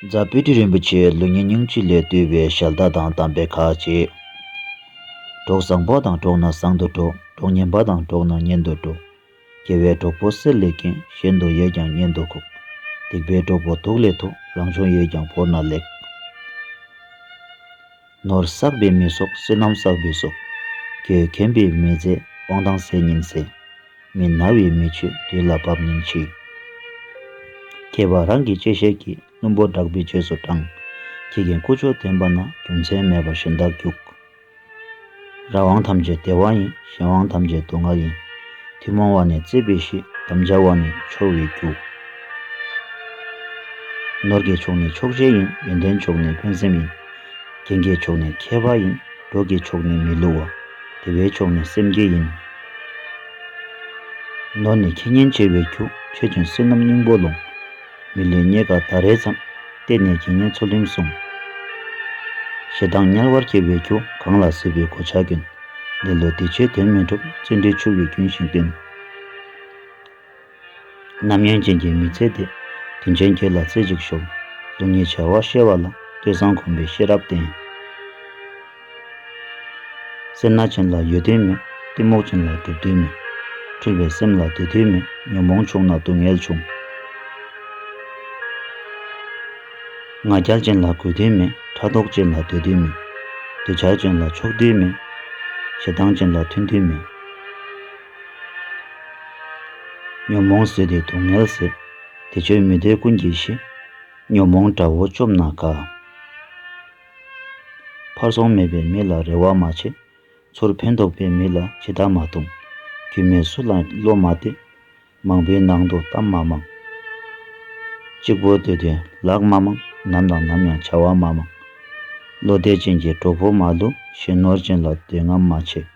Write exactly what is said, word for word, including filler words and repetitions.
རྫ་དཔལ་སྤྲུལ་རིན་པོ་ཆེའི་ལུགས་གཉིས་སྙིང་བཅུད་ལས་བཏུས་པའི་ཞལ་ཏ་དང་གདམས་པའི་ཁ་ལྕེ། གྲོགས་བཟང་པོ་དང་འགྲོགས་ན་བཟང་དུ་འགྲོ། གྲོགས་ངན་པ་དང་འགྲོགས་ན་ངན་དུ་འགྲོ། དགེ་བའི་གྲོགས་པོ་གསེར་ལས་ཀྱང་། གཞན་དུ་ཡོད་ཀྱང་གཉེན་དུ་ཁུག། སྡིག་པའི་གྲོགས་པོ་དུག་ལས་ཐུག། རང་བྱུང་ཡོད་ཀྱང་བོར་ན་ལེགས། ནོར་བསགས་པས་མི་གསོག། བསོད་ནམས་བསགས་པས་གསོག། གྱོད་མཁན་པས་མི་འཛད། དབང་ཐང་ཟད་ཉིན་ཟད། མི་ན་བའི་མི་ཆོས་དུས་ལ་བབ་ཉིན་འཆི། མཁས་པ་རང་གི་གཅེས་ཞེན་གྱིས། བླུན་པོ་གྲགས་པའི་རྗེས་སུ་འབྲང་། ཁྱི་རྒན་ཀུ་ཅོ་འཐེན་པ་ན། རྒྱུ་མཚན་མེད་པར་གཞན་དག་རྒྱུག། རང་དབང་ཐམས་ཅད་བདེ་བ་ཡིན། གཞན་དབང་ཐམས་ཅད་སྡུག་བསྔལ་ཡིན། ཐུན་མོང་བ་ནི་བརྩེ་བའི་གཞི། དམ་བཅའ་བ་ནི་འཆོར་བའི་རྒྱུ། ནོར་གྱི་མཆོག་ནི་ཆོག་ཤེས་ཡིན། ཡོན་ཏན་མཆོག་ནི་ཕན་སེམས་ཡིན། རྒྱན་གྱི་མཆོག་ནི་མཁས་པ་ཡིན། གྲོགས་ཀྱི་མཆོག་ནི་མི་བསླུ་བ། བདེ་བའི་མཆོག་ནི་སེམས་བསྐྱེད་ཡིན། ནོར་ནི་ཁེ་ཉེན་བྱེད་པའི་རྒྱུ། ཆོས་ཅན་བསོད་ནམས་སྙིང་པོ་ལོངས། མི་ལུས་རྙེད་དཀའ་ད་རེས་ཙམ། བལྟས་ནས་དགེ་བསྙེན་ཚུལ་ཁྲིམས་སྲུང་། ཞེ་སྡང་དམྱལ་བར་སྐྱེ་བའི་རྒྱུ། གང་ལ་གཟིགས་པའི་གོ་ཆ་གྱོན། ལེ་ལོ་འདི་ཕྱིར་དོན་མི་འགྲུབ། བརྩོན་འགྲུས་འཆུག་པའི་རྒྱུན་བཞིན་བསྟེན། རྣམ་གཡེང་ཅན་གྱི་མི་ཚེ་འདི། དོན་ཆེན་རྒྱུད་ལ་རྩེ་གཅིག་ཞོག། ལུགས་གཉིས་བྱ་བ་ཤེས་པ་ལ། ཐོས་བསམ་སྒོམ་པའི་ཤེས་རབ་བསྟེན། སེར་སྣ་ཅན་ལ་ཡོད་དུས་མེད། གཏི་མུག་ཅན་ལ་སྒྲུབ་དུས་མེད། འཁྲུལ་པའི་སེམས་ལ་སྡོད་དུས་མེད། ཉོན་མོངས་ཕྱུག་ན་སྡུག་བསྔལ་འབྱུང་། ང་རྒྱལ་ཅན་ལ་གུས་དུས་མེད། ཕྲག་དོག་ཅན་ལ་འདོད་དུས་མེད། འདོད་ཆགས་ཅན་ལ་ཕྱོགས་དུས་མེད། ཞེ་སྡང་ཅན་ལ་མཐུན་དུས་མེད། ཉོན་མོངས་ཟད་དེ་སྡུག་བསྔལ་ཟད། དེ་ཆོས་མི་འདོད་ཀུན་གྱིས་ཤེས། ཉོན་མོངས་དགྲ་བོ་བཅོམ་ན་དགའ། ཕར་སོང་མེད་པའི་མི་ལ་རེ་བ་མ་བྱེད། ཚུར་ཕན་འདོགས་པའི་མི་ལ་ཇི་ལྟ་མ་གཏོང་། རྒྱུས་མེད་སུ་ལ་བློ་མ་གཏད། མང་པོའི་ནང་དུ་གཏམ་མ་མང་། གཅིག་པུ་སྡོད་དུས་ལག་མ་མང་། ནམ་དང་ནམ་ཡང་བྱ་བ་མ་མང་། བློ་གཏད་ཅན་གྱི་གྲོགས་པོ་མ་བསླུ། གཞན་ནོར་ཅན་ལ་འདོད་རྔམ་མ་བྱེད།